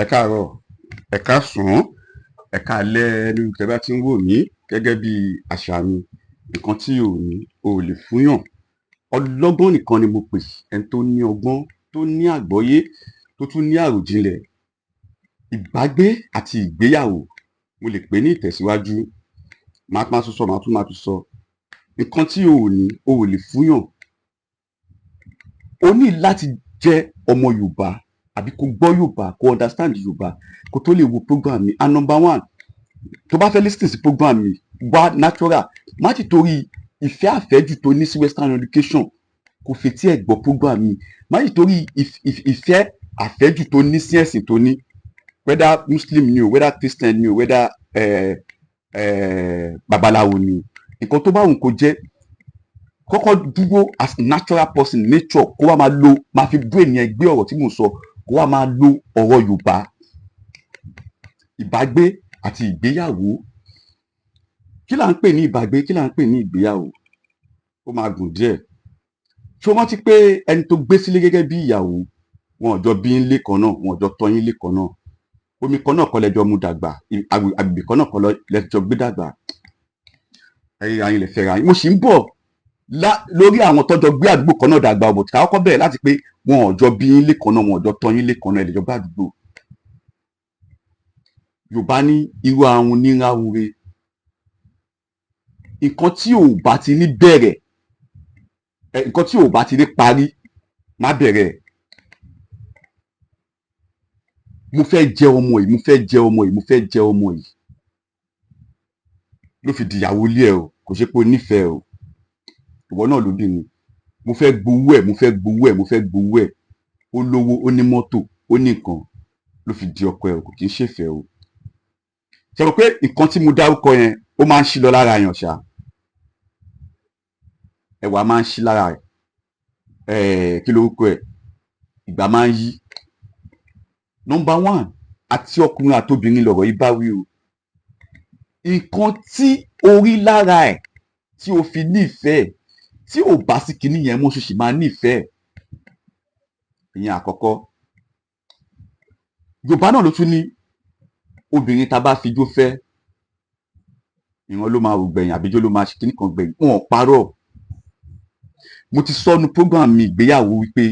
Ẹ káàárọ̀, ẹ káàsán, ẹ káalẹ́ níbi tẹ́ bá ti ń wò mí. Gẹ́gẹ́ bí àṣà mi, nǹkan tí ò ní o ò lè fúnyàn. Ọlọ́gbọ́n nìkan ni mo pè, ẹni tó ní ọgbọ́n, tó ní àgbọ́yé, tó tún ní àròjinlẹ̀. Ìbágbé àti ìgbéyàwó, mo lè pè ní ìtẹ̀síwájú. Màá tún máa tún sọ, màá tún máa tún sọ, nǹkan tí o ò ní o ò lè fúnyàn. O ní láti jẹ́ ọmọ Yorùbá àbí kó gbọ́ Yorùbá, kó understand Yorùbá kó tó lè wo program mi. And number one, tó bá fẹ́ listen sí program mi wá natural, má ti torí ìfẹ́ àfẹ́jù tó ní sí western education kó fetí ẹ̀ gbọ́ program mi. Má ti torí ìfẹ́ àfẹ́jù tó ní sí ẹ̀sìn tó ní, whether Muslim ni o, whether Christian ni o, whether babaláwo ni o, nǹkan tó bá wù kó jẹ́, kọ́kọ́ dúró as natural person, nature, kó wá máa lo, máa fi brain yẹn gbé ọ̀rọ̀ tí mò ń sọ, kó wá máa lo ọ̀rọ̀ Yorùbá. Ìbágbé àti ìgbéyàwó, kí là ń pè ní ìbágbé? Kí là ń pè ní ìgbéyàwó? Ó máa gùn díẹ̀. Ṣé o rántí pé ẹni tó gbé sílé gẹ́gẹ́ bí ìyàwó, wọn ò jọ bí ń lé kan náà, wọn ò jọ tọ́ yín lé kan náà, omi kan náà kọ́ lẹ́jọ́ mu dàgbà, agbègbè kan náà kọ́ lẹ́jọ́ gbé dàgbà, ẹ̀yin ayé lè fẹ́ra yín? Mo sì ń bọ̀ lórí àwọn tọ́jọ́ gbé àdúgbò kan náà dàgbà ọ̀bọ̀. Ká kọ́kọ́ bẹ̀rẹ̀ láti pé wọn ò jọ bí yín lé kan náà, wọn ò jọ tọ́ yín lé kan náà, ẹ lè jọ gbé àdúgbò. Yorùbá ní irú ahun ní ráhùnre. Nǹkan tí ò bá ti ní bẹ̀rẹ̀, nǹkan tí ò bá ti ní parí, má bẹ̀rẹ̀ ẹ̀. Mo fẹ́ jẹ ọmọ yìí, mo fẹ́ jẹ ọmọ yìí, mo fẹ́ jẹ ọmọ yìí ló fi dìyàwó ilé ẹ o. Kò ṣe pé o nífẹ̀ẹ́ o. Ìwọ náà lóbìnrin, mo fẹ́ gbowó ẹ̀, mo fẹ́ gbowó ẹ̀, mo fẹ́ gbowó ẹ̀. Ó lówó, ó ní mọ́tò, ó ní nǹkan ló fi di ọkọ ẹ̀ o. Kò kì í ṣèfẹ́ o. Ṣe rò pé nǹkan tí mo dárúkọ yẹn, ó máa ń ṣí lọ lára yàn ṣá? Ẹwà máa ń ṣí lára ẹ̀. Kí lorúkọ ẹ̀? Ìgbà máa ń yí. Number one, àti ọkùnrin àtobìnrin lọ̀rọ̀ yìí bá wí o. Nǹkan tí o rí lára ẹ̀ tí o fi nífẹ̀ẹ́, tí ò bá sí kinní yẹn mọ́, ṣoṣì máa nífẹ̀ẹ́? Ìyẹn àkọ́kọ́. Yorùbá náà ló tún ní obìnrin tá a bá fijó fẹ́, ìran ló máa rò gbẹ̀yìn, àbíjó ló máa ṣe kinní kan gbẹ̀yìn. Wọn ò parọ́. Mo ti sọnu program mi ìgbéyàwó wípé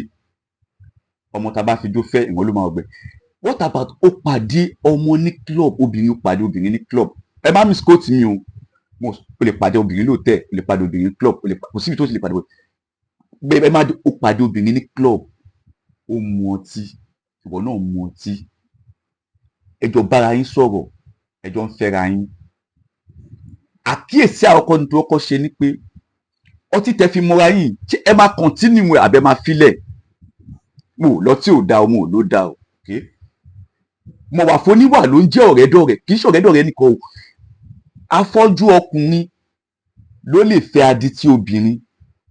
ọmọ tá a bá fijó fẹ́, ìran ló máa rò gbẹ̀yìn. What about ó pàdé ọmọ ní club, obìnrin, ó pàdé obìnrin ní club? Ẹ má misquote mi o. Mo o lè pàdé obìnrin lóòtẹ́, o lè pàdé obìnrin ní club, o lè, kò síbi tó ti lè pàdé bẹ́ẹ̀. Ẹ má, ó pàdé obìnrin ní club, ó mu ọtí, ìwọ náà mu ọtí, ẹ jọ bára yín sọ̀rọ̀, ẹ jọ ń fẹ́ra yín. Àkíyèsí àkọ́kọ́ ní tó kọ́kọ́ ṣe ni pé ọtí tẹ́ fi mọ́ra yìí, ṣé ẹ máa continue àbẹ máa filẹ̀? Mo lọ tí ò da o, mo ló da o. Okay, mo wà fún oníwà ló ń jẹ́ ọ̀rẹ́ dọ̀rẹ́, kì í ṣe ọ̀rẹ́ dọ̀rẹ́ nìkan o. Afọ́jú ọkùnrin ló lè fẹ́ adití obìnrin,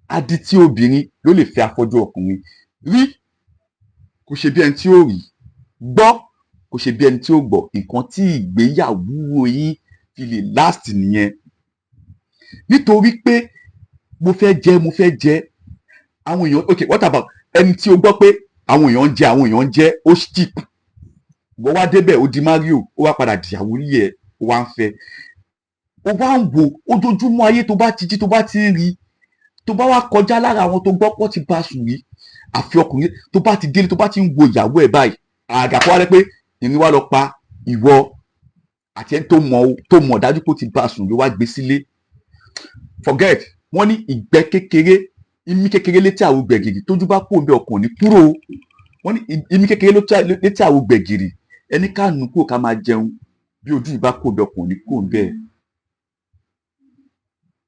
adití obìnrin ló lè fẹ́ afọ́jú ọkùnrin. Rí kò ṣe bí ẹni tí ó rí, gbọ́ kò ṣe bí ẹni tí ó gbọ́. Nǹkan tí ìgbéyàwó yín fi lè last nìyẹn. Nítorí pé mo fẹ́ jẹ, mo fẹ́ jẹ, àwọn èèyàn. Okay, what about ẹni tí o gbọ́ pé àwọn èèyàn ń jẹ, àwọn èèyàn ń jẹ, ó cheap, wọ́n wá débẹ̀, ó di Mario, ó wá padà dìyàwó ilé ẹ̀, ó wá ń fẹ́, ó wá ń wò ojoojúmọ́ ayé, tó bá ti jí, tó bá ti ń rí, tó bá wá kọjá lára àwọn tó gbọ́ pọ́ ti bá sùn rí, àfi ọkùnrin, tó bá ti délé, tó bá ti ń wo ìyàwó ẹ̀ báyìí, àgà kó wá rẹ pé ìrìn wá lọ pa ìwọ àti ẹni tó mọ̀, tó mọ̀ dájú pé ó ti bá sùn ló wá gbé sílé. Forget. Wọ́n ní ìgbẹ́ kékeré, imí kékeré létí àwo gbẹ̀gìrì, tójú bá kó bí ọkàn ní kúrò. Wọ́n ní imí kékeré létí àwo gbẹ̀gìrì, ẹni ká nù kúrò, ká máa jẹun. Bí ojú ìbá kó bí ọkàn ní kúrò bẹ́ẹ̀.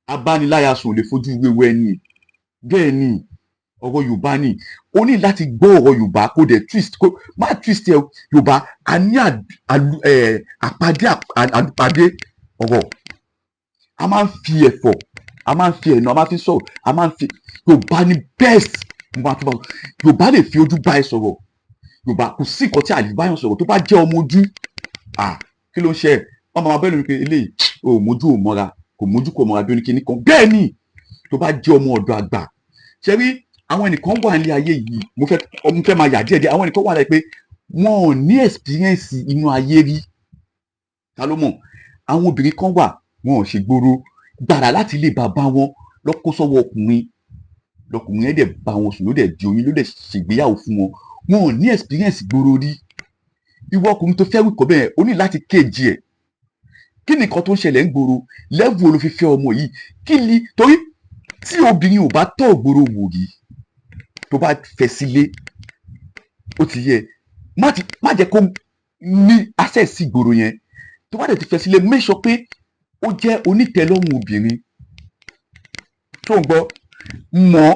Abániláyà sùn ò lè fojú wéwu ẹni. Bẹ́ẹ̀ ni ọ̀rọ̀ Yorùbá ni. O ní láti gbọ́ ọ̀rọ̀ Yorùbá, kó dẹ̀ twist, kó má twist ẹ. Yorùbá a ní àpàdé, àlùpàdé ọ̀rọ̀. A máa ń fi ẹ̀fọ̀, a máa ń fi ẹ̀nà, a máa fi sọ̀rọ̀, a máa ń fi. Yorùbá ní best. Mo máa tún bá Yorùbá lè fi ojú bá ẹ sọ̀rọ̀. Yorùbá, kò sí nǹkan tí àlè báyọ̀ sọ̀rọ̀. Tó bá jẹ́ ọmọ ojú, kí ló ń ṣe ẹ̀? Wọ́n máa bẹ́ẹ̀ lómi pé eléyìí ò mójú, ò mọ́ra, kò mójú, kò mọ́ra bí oníkíní kan. Bẹ́ẹ̀ ni tó bá jẹ́ ọmọ ọ̀dọ̀ àgbà. Ṣe rí àwọn ẹnìkan wà ní ayé yìí, mo fẹ́ máa yà díẹ̀ díẹ̀. Àwọn ẹnìkan wà láyé pé Wọn ò ní experience inú ayé rí. Ta ló mọ̀? Àwọn obìnrin kan wà, wọn ò ṣègboro gbàrà láti ilé bàbá wọn lọ kó sọ́wọ́ ọkùnrin. Lọkùnrin yẹn dẹ̀ bá wọn sùn, ló dẹ̀ di oyún, ló dẹ̀ ṣègbéyàwó fún wọn. Wọn ò ní experience gbòòrò rí. Ìwọ ọkùnrin tó fẹ́ wíkọ̀ bẹ́ẹ̀, o ní láti kéèjì ẹ̀. Kí ni nǹkan tó ń ṣẹlẹ̀ ń gbòòrò? Level wo ló fi fẹ́ ọmọ yìí? Kí ni? Torí tí obìnrin ò bá tọ̀ gbòòrò wò rí, tó bá fẹ́ sílé, ó ti yẹ má jẹ́ kó ní access sí ìgboro yẹn. Tó bá dẹ̀ ti fẹ́ sílé, make sure pé ó jẹ́ onítẹ̀lọ́rùn obìnrin tó ń gbọ́ mọ́.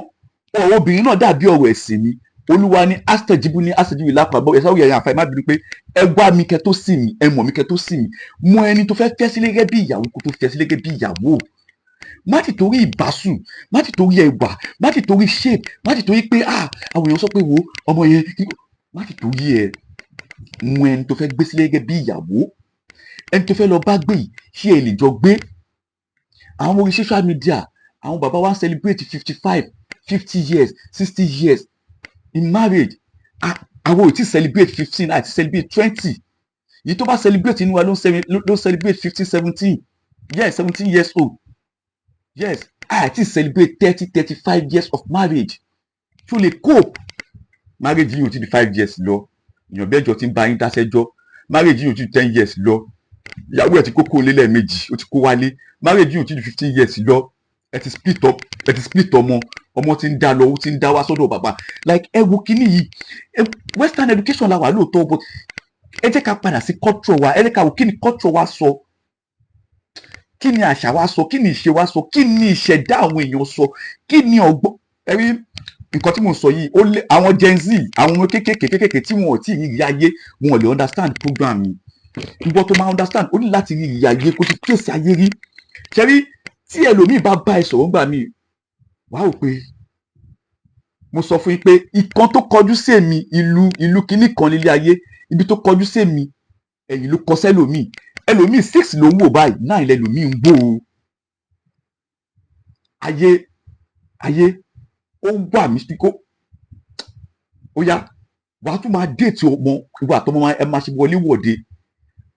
Ọ̀rọ̀ obìnrin náà dàbí ọ̀rọ̀ ẹ̀sìn ni. Olúwa ní astajibu ní astajibu lápapọ̀. Ẹ sáwọ́ yẹn àfẹ́, má bínú pé ẹ wá mi kẹ́ tó sìn mí, ẹ mọ̀ mi kẹ́ tó sìn mí. Mọ ẹni tó fẹ́ fẹ́ sílé gẹ́gẹ́ bí ìyàwó kó tó fẹ́ sílé gẹ́gẹ́ bí ìyàwó. Má ti torí ìbásùn, má ti torí ẹwà, má ti torí shape, má ti torí pé, ah, àwọn èèyàn sọ pé wo ọmọ yẹn, má ti torí ẹ mọ ẹni tó fẹ́ gbé sílé gẹ́gẹ́ bí ìyàwó. Ẹni tó fẹ́ lọ bá gbé yìí, ṣé ẹ lè jọ gbé? Àwọn orí social media, àwọn bàbá wa ń celebrate 55, 50 years, 60 years in marriage. Àwọn ò tí celebrate 15 àti celebrate 20. Yìí tó bá celebrate inú wa ló ń celebrate 15, 17, yes, 17 years old. Yes, àti celebrate 30, 35 years of marriage. Tó lè cope marriage yìí ò ti di 5 years lọ, èèyàn bẹ́ẹ̀ jọ ti ń bá yín dáṣẹ́jọ́. Marriage yìí ò ti di 10 years lọ, ìyàwó ẹ̀ ti kó kó lé lẹ́ẹ̀mejì, ó ti kó wálé. Marriage yìí ò ti di 15 years lọ, ẹ ti split up, ẹ ti split ọmọ, ọmọ ti ń dá lọ, ó ti ń dá wá sọ́dọ̀ bàbá. Like, ẹ wo kíní yìí, western education la wà lóòótọ́, but ẹ jẹ́ ká padà sí culture wa. Ẹ jẹ́ ká wo kí ni culture wa sọ, kí ni àṣà wa sọ, kí ni ìṣe wa sọ, kí ni ìṣẹ̀dá àwọn èèyàn sọ, kí ni ọgbọ́n. Ẹ rí nǹkan tí mo sọ yìí, ó lé àwọn Gen Z, àwọn ọmọ kéékèèké kéékèèké tí wọn ò tí ì rí ìrírí ayé, wọn ò lè understand program yìí. Ìwọ tó máa understand, ó ní láti rí ìrírí ayé, kó ti pèsè ayé rí. Ṣe rí tí ẹlòmíì bá bá ẹ sọ̀rọ̀ ńgbà míì, wàá rò pé mo sọ fún yín pé ìkan tó kọjú sí èmi, ìlú kínní kan nílé ayé, ibi tó kọjú sí èmi, ẹ̀yìn ló kọ sẹ́lòmíì. Ẹlòmíì 6 ló ń wò báyìí, 9 lẹlòmíì ń wò ó. Ayé, ayé ó wà mystical. Ó yá, wàá tún máa date ọmọ, ìwà àtọmọ ẹ máa ṣe wọlé wọ̀de.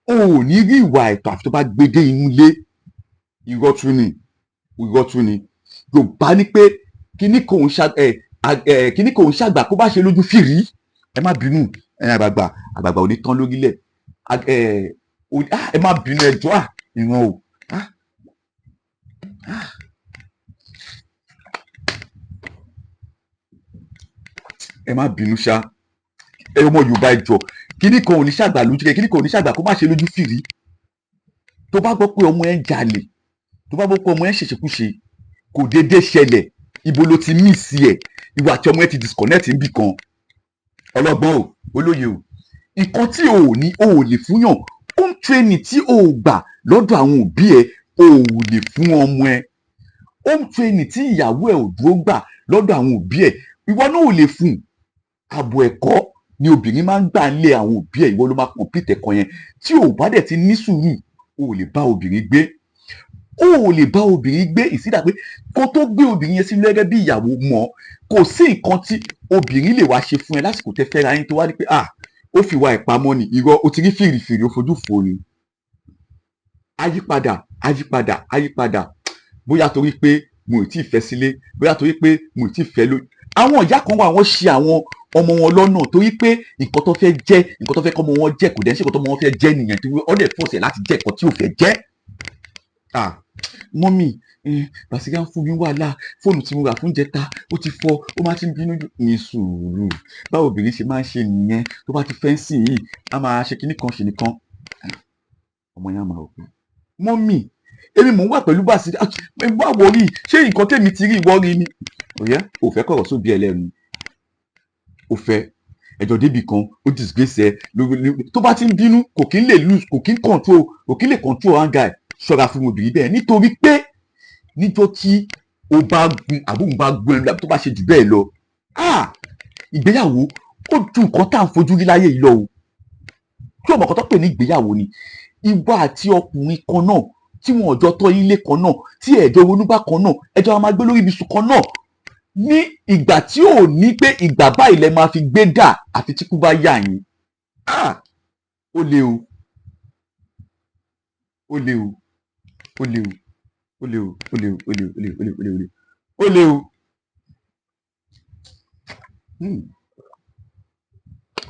O ò ní rí ìwà ẹ̀tọ́ àfi tó bá gbé dé inú ilé. Irọ́ tún ni, irọ́ tún ni. Yorùbá ní pé kíní kò ń ṣá ẹ ẹ kíní kò ń ṣàgbà kó bá ṣe lójú fìrí. Ẹ má bínú, ẹ àgbààgbà, àgbààgbà ò ní tán lórílẹ̀. Ẹ ẹ má bínú, ẹ jọ̀ọ́. À ìran o, ah ah, ẹ má bínú ṣá. Ẹ ọmọ Yorùbá, ẹ jọ̀ọ́. Kíní kan ò ní ṣàgbà lójú, kíní kan ò ní ṣàgbà kó má ṣe lójú fìrí. Tó bá gbọ́ pé ọmọ ẹ ń jalè, tó bá gbọ́ pé ọmọ ẹ ń ṣèṣekúṣe, kò déédéé ṣẹlẹ̀. Ibo ló ti mí sí ẹ? Ìwà àti ọmọ ẹ ti disconnect níbì kan. Ọlọ́gbọ́n o, olóye o, nǹkan tí o ò ní, o ò lè fúnyàn. Home training tí o ò gbà lọ́dọ̀ àwọn òbí ẹ, o ò lè fún ọmọ ẹ. Home training tí ìyàwó ẹ ò dúró gbà lọ́dọ̀ àwọn òbí ẹ, ìwọ náà ò lè fún. Ààbò ẹ̀kọ́ ni obìnrin máa ń gbà lé àwọn òbí ẹ. Ìwọ ló máa complete ẹ̀kọ́ yẹn. Tí o bá dẹ̀ ti ní sùúrù, o ò lè bá obìnrin gbé, o ò lè bá obìnrin gbé. Ìsídà pé kó tó gbé obìnrin yẹn sínú gẹ́gẹ́ bí ìyàwó mọ́, kò sí nǹkan tí obìnrin lè wá ṣe fún ẹ lásìkò tẹ́ fẹ́ra yín tó wá ní pé, ah, ó fi wá ìpamọ́ ni. Irọ́, o ti rí fìrìfìrì, ó fojú fò ni. Àyípadà, àyípadà, àyípadà, bóyá torí pé mo ì tí ì fẹ́ sílé, bóyá torí pé mo ì tí ì fẹ́ ló. Àwọn ìyá kan wà, wọ́n ṣe àwọn ọmọ wọn lọ́nà torí pé nǹkan tó fẹ́ jẹ́, nǹkan tó fẹ́ kọ́ ọmọ wọn jẹ́, kò dẹ̀ ń ṣe nǹkan tó ọmọ wọn fẹ́ jẹ́ nìyẹn, torí wọ́n dẹ̀ force ẹ̀ láti jẹ́ nǹkan tí ò fẹ́ jẹ́. Ah, mummy, Bàṣírá ń fún mi wàhálà. Fóònù tí mo rà fún jẹta, ó ti fọ́, ó máa ti ń bínú jù. Ní sùúrù, báwo obìnrin ṣe máa ń ṣe nìyẹn. Tó bá ti fẹ́ ń sìn yìí, a máa ṣe kinní kan ṣe nìkan. Ọmọ yẹn á máa rò pé, mummy, èmi mò ń wà pẹ̀lú Bàṣírá, wá wọrí, ṣé nǹkan tèmi ti rí ìwọ rí ni? Òyẹ́ ò fẹ́ kọ̀rọ̀ sóbi ẹ lẹ́nu, ò fẹ́ ẹjọ́ débì kan, ó disgrace ẹ lórí. Tó bá ti ń bínú, kò kí ń lè lose, kò kí ń control, kò kí ń lè control anger ẹ̀. Ṣọ́ra fún obìnrin bẹ́ẹ̀, nítorí pé níjọ́ tí o bá gun àbóhùn bá gun ẹnu tó bá ṣe jù bẹ́ẹ̀ lọ, ah, ìgbéyàwó ó ju nǹkan tá à ń fojú rí láyé yìí lọ o. Kí ọmọ kan tó pè ní ìgbéyàwó ni ìwọ àti ọkùnrin kan náà tí wọn ò jọ tọ́ ilé kan náà, tí ẹ̀jọ̀ ronúbá kan náà, ẹjọ́ wa máa gbé lórí ibùsùn kan náà ní ìgbà tí ò ní pé ìgbà báyìí lẹ máa fi gbé dà, àfi tí kú bá yà yín. Ah, ó le o, ó le o, ó le o, ó le o, ó le o, ó le o, ó le o, ó le o, ó le o, ó le o.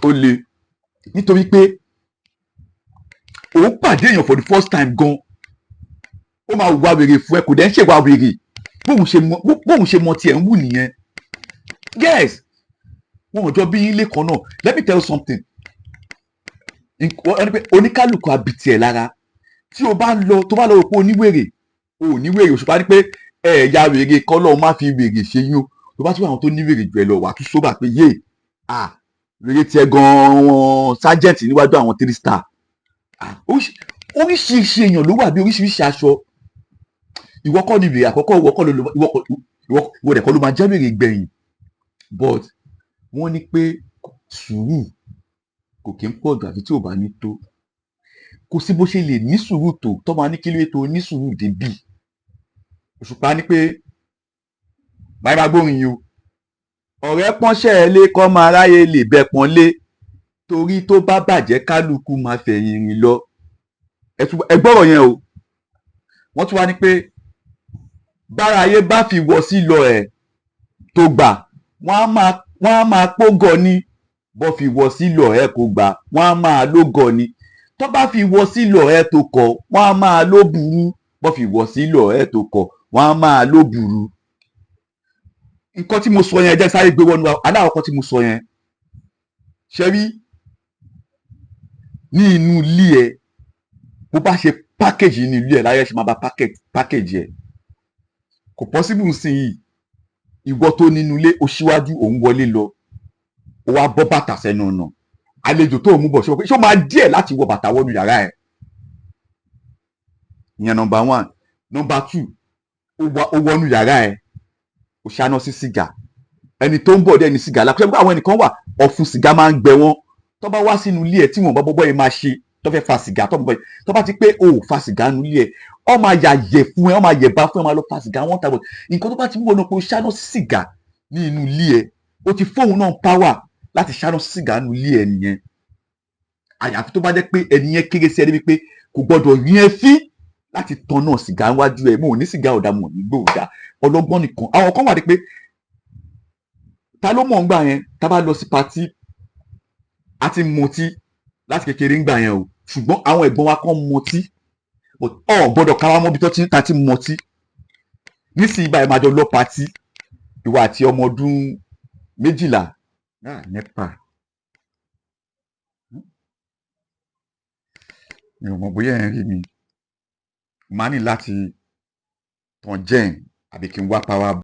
Ó le nítorí pé òun pàdé èèyàn for the first time gan, ó máa wá wèrè fún ẹ, kò dẹ́ ń ṣèwà wèrè. Bóun ṣe mọ tiẹ̀ ń wù nìyẹn. Yes, wọn ò jọ bí ilé kan náà. Let me tell you something. Wọ́n ní pé oníkálukú abìtì ẹ̀ lára. Tí o bá lọ, tó bá lọ rò pé oníwèrè, o ò ní wèrè. Òṣùpá ní pé ẹ̀yà wèrè kọ́ lọ́ọ́ má fi wèrè ṣe yín o. Tó bá tún àwọn tó ní wèrè jù ẹ lọ, wà á tún sóbà pé yé ah, wèrè tiẹ̀ gan-an sergeant níwájú àwọn three star. Ah, oríṣiríṣi èèyàn ló wà bí oríṣiríṣi aṣọ. Ìwọ kọ́ ni wèrè àkọ́kọ́, ìwọ kọ́ ló ìwọ dẹ̀ kọ́ ló máa jẹ́ wèrè gbẹ̀yìn. But wọ́n ní pé sùúrù kò kí ń pọ̀ jù àfi tí ò bá ní tó. Kò sí bó ṣe lè ní sùúrù tó máa ní kí ló tó ní sùúrù débì. Òṣùpá ní pé báyìí máa gbórin yìí o, ọ̀rẹ́ pọ́nṣẹ́ ẹ lé kọ́ máa ráyè lè bẹ́ pọ́n lé, torí tó bá bàjẹ́, kálukú máa fẹ̀yìn rìn lọ. Ẹ gbọ́rọ̀ yẹn o. Wọ́n tún wá ní pé bára ayé bá fi wọ́ sí lọ ẹ̀ tó gbà, wọ́n á máa pógọ̀ ni. Bọ́ fi wọ́ sí lọ ẹ̀ kó gbà, wọ́n á máa lógọ̀ ni. Tó bá fi wọ́ sí lọ ẹ̀ tó kọ̀, wọ́n á máa ló burú. Bọ́ fi wọ́ sí lọ ẹ̀ tó kọ̀, wọ́n á máa ló burú. Nǹkan tí mo sọ yẹn, jẹ́ sáré gbé wọnú aláwọ̀kọ́ tí mo sọ yẹn. Ṣe rí ní inú ilé ẹ, bó bá ṣe package inú ilé ẹ láyé ṣe máa bá package ẹ. Kò possible sí yìí. Ìwọ tó nínú ilé, o síwájú, òun wọlé lọ, ó wá bọ́ bàtà sẹ́nu ọ̀nà. Àlejò tó mú bọ̀, ṣé ó máa díẹ̀ láti wọ bàtà wọnú yàrá ẹ̀? Ìyẹn number one. Number two, ó wọnú yàrá ẹ̀, ó ṣáná sí sìgá. Ẹni tó ń bọ̀ dẹ́ ni sìgá lápẹ́ pé àwọn ẹnìkan wà, ọ̀fun sìgá máa ń gbẹ wọ́n. Tó bá wá sínú ilé ẹ̀, tí wọ́n bá bọ́bọ́ yẹn máa ṣe tó fẹ́ fa sìgá, tó bọ́ tó bá ti pé o ò fa sìgá nínú ilé ẹ̀, ọ máa yà yẹ̀ fún ẹ, ọ máa yẹ̀ bá fún ẹ, máa lọ fa sìgá wọ́n tàbí nǹkan. Tó bá ti wọ́n náà pé o ṣáná sí sìgá ní inú ilé ẹ̀, o ti fóun náà power láti ṣáná sí sìgá nínú ilé ẹ̀ nìyẹn. Àyàfi tó bá jẹ́ pé ẹni yẹn kéré sí ẹ débi pé kò gbọ́dọ̀ rí ẹ fín láti tan náà sìgá níwájú ẹ. Mo ò ní sìgá ọ̀dà, mo ò ní gbó ọ̀dà. Ọlọ́gbọ́n nìkan. Àwọn kan wà ní pé ta ló mọ̀ ń gbà yẹn, tá bá lọ sí party, a ti mutí láti kékeré ń gbà yẹn o, ṣùgbọ́n àwọn ẹ̀gbọ́n wa kan mutí, but ọ̀ gbọ́dọ̀ káwá mọ́bi tó ti ń ta ti mutí. Nísìnyí báyìí, máa jọ lọ party, ìwọ àti ọmọ ọdún 12 náà NEPA. Mi ò mọ̀ bóyá ẹ̀ ń rí mi. Màá ní láti tan gen àbí kí n wá power.